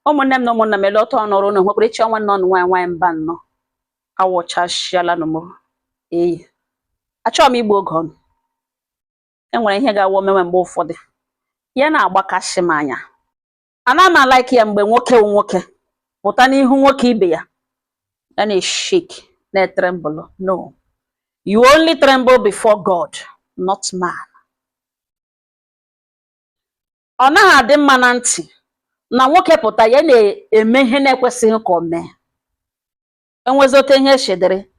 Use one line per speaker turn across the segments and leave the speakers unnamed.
Ụmụnne m na ụmụnna m, ele ọtọ ọnọrọ unu nwekwara ichi ọnwa nnọọ nwaanyị nwaanyị mba nnọọ awụchasịala nụ m. Eyi, achọghị m igbu oge ọnụ. Enwere ihe ga-awụ omenwe mgbe ụfọdụ ya na-agbakasị m anya. Ana m a-like ya mgbe nwoke wụ nwoke pụta n'ihu nwoke ibe ya, ya na-eshake, na-etremble. No, you only tremble before God, not man. Ọ naghị adị mma na ntị na nwoke pụta, ya na-eme ihe na-ekwesịghị ka o mee. Enwezote ihe eshedere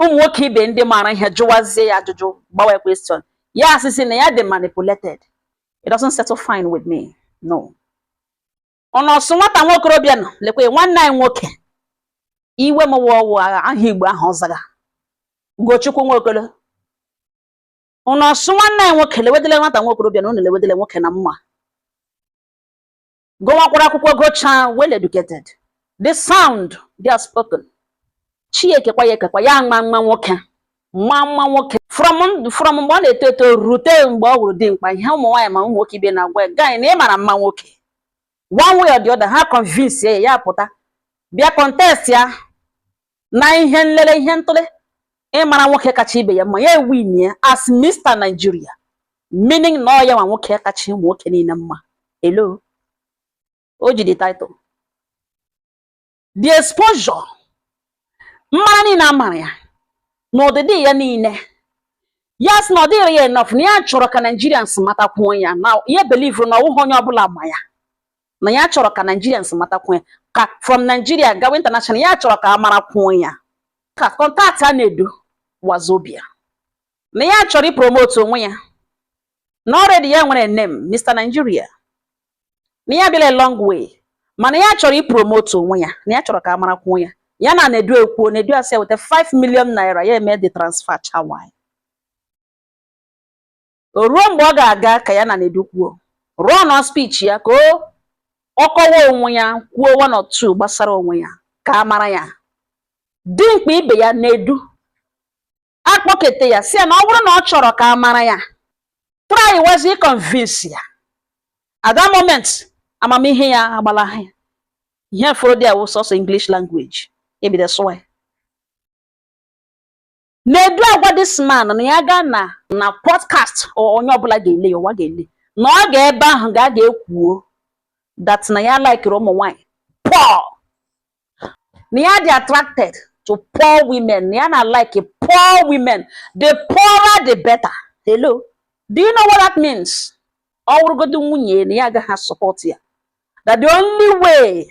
ụmụ nwoke ibe ndị maara ihe jụwazie ya ajụjụ, gbawa question, ya asịsị na ya dị manipulated. It doesn't settle fine with me, no. Ọ nọsụ nwata nwokorobịa nọ lekwe nwanne anyị nwoke iwe m wụ aha Igbo ahụ ọ zaga Ugochukwu Nwokolo. Ụnọsụ nwanne anyị nwoke lewedele nwata nwokorobịa na unu lewedele nwoke na mma gụwakwara akwụkwọ, gochaa, well educated, the sound they are spoken, chi ekekwa ya ekekwa ya mma mma nwoke, mma mma nwoke from mgbe ọ na-eto eto rute mgbe ọ hụrụ dimkpa. Ihe ụmụ nwaanyị ma ụmụ nwoke ibe na-agwa ya, guy, na ị mara mma nwoke. One way or the other, ha convince ya, ya pụta bịa contest ya na ihe nlele, ihe ntụle ịmara nwoke kacha ibe ya mma. Ya win ya as Mr. Nigeria, meaning na ọ ya nwa nwoke kacha ụmụ nwoke niile mma. Hello, o ji the title, the exposure, mmara niile a mara ya na ọdịdị ya niile. Ya sị na ọ dịghị ya enough, na ya chọrọ ka Nigerians matakwuo ya, na ya believe na ọwụghị onye ọbụla ma ya, na ya chọrọ ka Nigerians matakwuo ya, ka from Nigeria gawa international, ya chọrọ ka a marakwuo ya, ka contact a na-edu Wazobia, na ya chọrọ ipromote onwe ya, na already ya nwere name Mr. Nigeria, na ya bịara a long way, mana ya chọrọ ipromote onwe ya, na ya chọrọ ka a marakwuo ya. Ya na Nedu ekwuo, Nedu asị ya weta 5 million naira, ya eme the transfer chawai. O ruo mgbe ọ ga-aga ka ya na Nedu kwuo, rụọ nọ speech ya, ka ọ kọwa onwe ya, kwuo one or two gbasara onwe ya ka a mara ya. Dimkpa ibe ya Nedu akpọkete ya, si ya na ọ bụrụ na ọ chọrọ ka a mara ya, try wazi convince ya. At that moment, amamihe ya agbalaha ya. Ihe fọrọ dị awụ sọsọ English language. Ebido sụwa ya. Nedu agwa this man na ya gaa na podcast, onye ọbụla ga-ele ya, ụwa ga-ele na ọ ga ebe ahụ ga ga-ekwuo that na ya likere ụmụ nwanyị poor, na ya dị attracted to poor women, na ya na like poor women, the poorer the better. Hello, do you know what that means? Ọ wụrụgodu nwunye na ya agaghị support ya, that the only way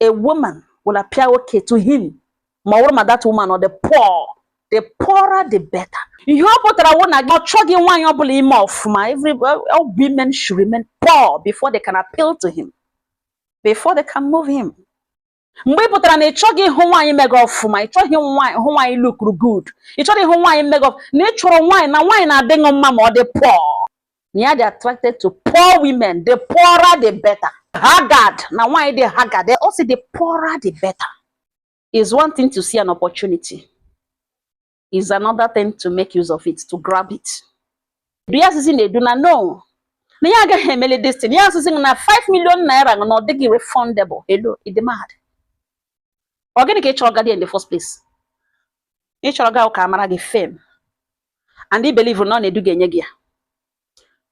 a woman will appear okay to him ma ọ bụrụ ma that woman or the poor, the poorer the better. Ihe ọ pụtara wụ na ọ chọghị nwaanyị ọbụla ime ọfụma. Every all women should remain poor before they can appeal to him, before they can move him. Mgbe ị pụtara na ị chọghị ịhụ nwaanyị mega ọfụma, ị chọghị hụ nwaanyị look good, ị chọrọ ịhụ nwaanyị mega, na ị chọrọ nwaanyị na nwaanyị na-adịghị mma ma ọ dị poor, na ya dị attracted to poor women, the poorer the better, haggard, na nwaanyị dị haggard. Ọ sị the poorer the better. Is one thing to see an opportunity, is another thing to make use of it, to grab it. Du ya asịsị na-edu na no, na ya agaghị emeli this thing. Ya asịsị na 5 million naira na ọ dịghị refundable. Hello, ị dị mad? Ọ gịnị ka ị chọrọ gadi in the first place? Ị chọrọ ga ka amara gị, fame, and I believe na ọ na-edu ga-enye gị ya.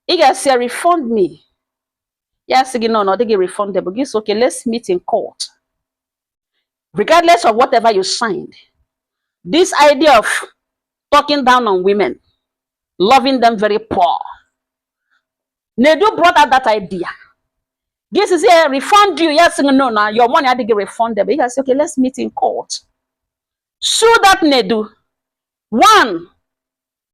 Ị ga-asị ya, "Refund me." Ya sị gị no, na ọ dịghị refundable. Gị sị, "Okay, let's meet in court." Regardless of whatever you signed, this idea of talking down on women, loving them very poor, Nedu brought out that idea. Gị sị ya refund you, ya sị gị no, na your money adịghị refundable. Ị ga-asị, "Okay, let's meet in court." Sue that Nedu. One,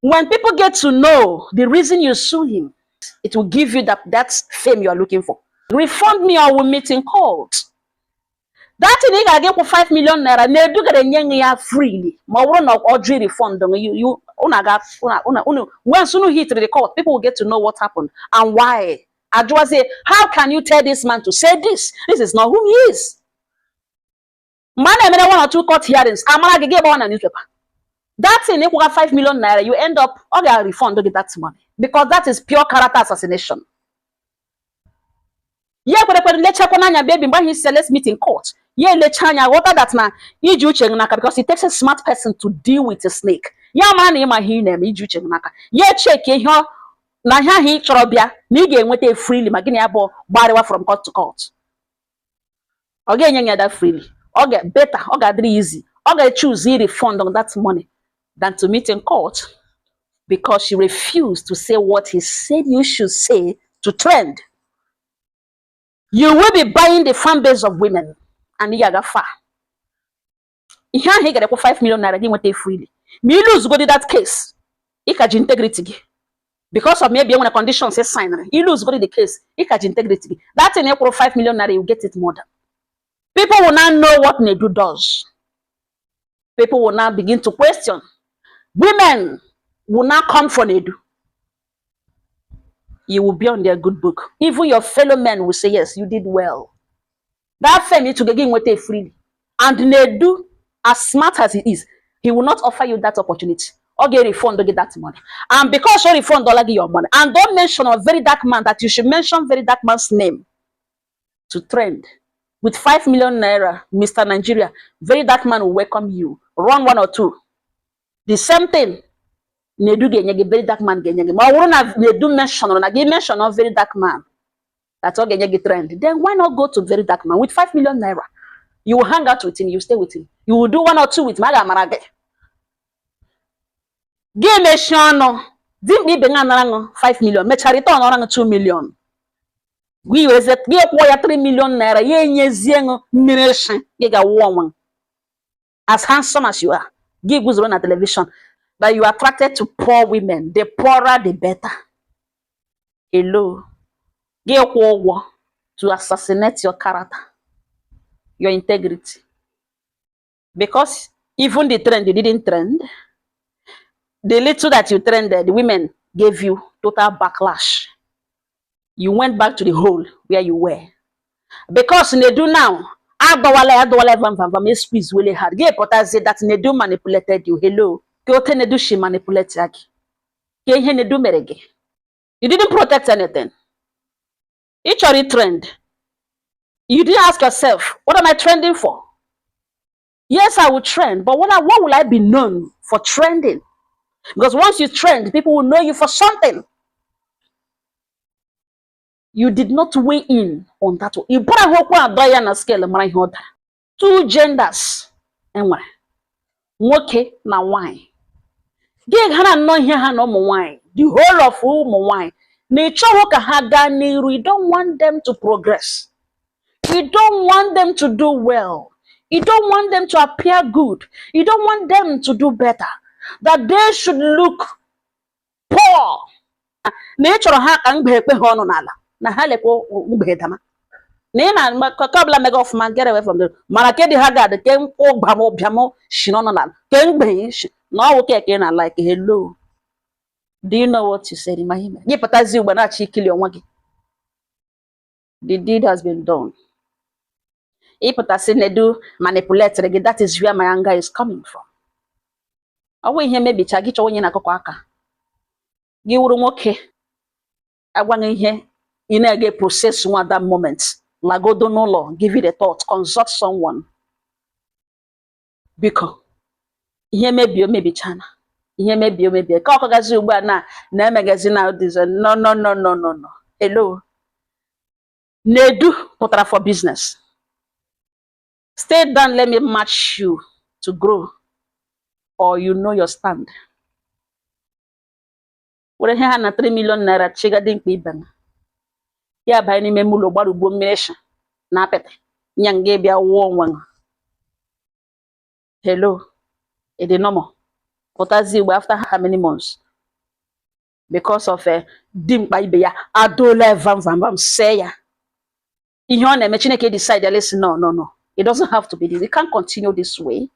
when people get to know the reason you sue him, it will give you that fame you are looking for. "Refund me or we'll meet in court." That thing ị ga-aga ịkwụ 5 million naira, Nedu gara enye gị ya freely ma ọ bụrụ na ọ jụ refund you. You unu aga unu once unu hit the court, people will get to know what happened and why. Ajụwazie, "How can you tell this man to say this? This is not who he is." Mgbe a na-emere one or two court hearings, amara gị, gị gbawa na newspaper. That thing ịkwụga 5 million naira, you end up ọ ga-refund gị that money because that is pure character assassination. Ya ekwerekwere lechakwa n'anya, baby. Mgbe ahụ isi, "Let's meet in court," ya elecha anya, ghọta that na iji uche gị n'aka, because it takes a smart person to deal with a snake. Ya mara na ịma ihe ị na-eme, iji uche gị n'aka. Ya echeki ihe na ihe ahụ ị chọrọ bịa na ị ga-enweta freely. Ma gịnị ya bụ gbarịwa from court to court? Ọ ga-enye ya that freely. Ọ ga better, ọ ga-adịrị easy, ọ ga-choose refund on that money than to meet in court, because she refused to say what he said you should say to trend. You will be buying the fan base of women and ị ga-aga far. Ihe ahụ ị gara ekwu 5 million naira gị nweta freely, ma ị lose that case, ị ka ji integrity gị, because of maybe enwere conditions ị sign. Ị lose the case, ị ka ji integrity gị. That thing ị kwụrụ 5 million naira, you get it more than. People will now know what Nedu does. People will now begin to question. Women will now come for Nedu. You will be on their good book. Even your fellow men will say, "Yes, you did well." That fame you to get nweta freely. And Nedu, as smart as he is, he will not offer you that opportunity. Or get refund to get that money. And because you refund dollar your money, and don't mention a very dark man, that you should mention very dark man's name to trend. With 5 million naira, Mr. Nigeria, very dark man will welcome you. Run one or two. The same thing. Nedu ga-enye gị, very dark man ga-enye gị. Ma ọ bụrụ na Nedu mention na gị mention of very dark man, that ọ ga-enye gị trend, then why not go to very dark man with 5 million naira? You will hang out with him, you stay with him, you will do one or two with him, a ga-amara gị. Gị mechie ọnụ, dimkpa ibe nga nara ṅụ 5 million, mechara return ọra ṅụ 2 million. Gị werezie gị kwụọ ya 3 million naira, ya enyezie ṅụ mmiri eshi, gị ga-awụ onwe. As handsome as you are, gị guzoro na television that you are attracted to poor women, the poorer the better. Hello, gị kwụọ ụgwọ to assassinate your character, your integrity, because even the trend, you didn't trend. The little that you trended, the women gave you total backlash. You went back to the hole where you were, because Nedu now adọwala ya, adọwala ya, vam vam vam, squeeze really hard. Gị pụtazie that Nedu manipulated you. Hello, ka ote Nedu shi manipulate ya gị? Ka ihe Nedu mere gị? You didn't protect anything. Ị chọrọ trend, you didn't ask yourself, "What am I trending for? Yes, I will trend, but what will I be known for trending?" Because once you trend, people will know you for something. You did not weigh in on that one. Ị bụrụ ahụ okwu adọ ya na scale mara ihe ọ dara. Two genders enwere, nwoke na nwanyị. Gị ghara nnọọ ihe ha na ụmụ nwanyị, the whole of ụmụ nwanyị, na ị chọghị ka ha gaa n'iru. You don't want them to progress, you don't want them to do well, you don't want them to appear good, you don't want them to do better, that they should look poor. Na ị chọrọ ha ka mgbe ekpe ha ọnụ n'ala na ha lekwa mgbe dama na ị na ka ọbụla mega ọfụma, get away from them. Mana ke dị ha ga-adị ke ụgbam ụbịam shi n'ọnụ n'ala ke mgbe shi na ọwụ keke na like. Hello, do you know what you said in my email? Gị pụtazi ugbo na-achọ ikili onwe gị. The deed has been done. Ịpụtasị Nedu manipulate gị, that is where my anger is coming from. Ọ bụ ihe mebicha gị, chọwa onye na-akụkọ aka gị wụrụ nwoke agwaghị ihe ị na-ege process nwa that moment. Lagodo n'ụlọ, give it a thought, consult someone. Biko, ihe mebie, o mebichana. Ihe mebie, o mebie. Ka ọkọgazi ugbu a na na-emegazi na dizo. No, no, no, no, no, no. Hello, Nedu pụtara for business. Stay down, let me match you to grow, or you know your stand. Were ihe ha na 3 million naira chigadi mkpa ibe m ya banye n'ime ụlọ, gbarugbuo mmiri shi na apịtị nya nga bịa wụọ onwe m. Hello, ịdị normal? Pụtazi igbo after how many months, because of dimkpa ibe ya adoola vam vam vam see ya ihe ọ na-eme. Chineke decide, listen, no, no, no, it doesn't have to be this. It can't continue this way.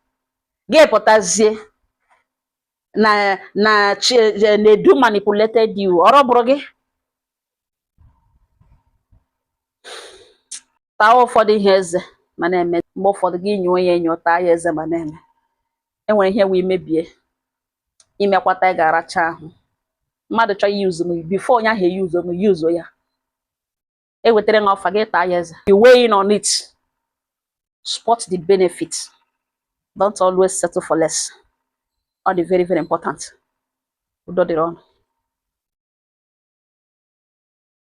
Gị pụtazie na Nedu manipulated you. Ọrụ bụrụ gị taa ụfọdụ ihe eze ma na-eme. Mgbe ụfọdụ gị nyụọ ya enyo, taa ya eze ma na-eme. Enwere ihe wee mebie imekwata, ị ga-aracha ahụ. Mmadụ chọọ iyuzu m before onye ahụ eyuzo m yuzo ya. Ewetara gị offer, gị taa ya eze. You weigh in on it, spot the benefit. Don't always settle for less. Ọ dị very, very important. Udo dịrị ọnụ.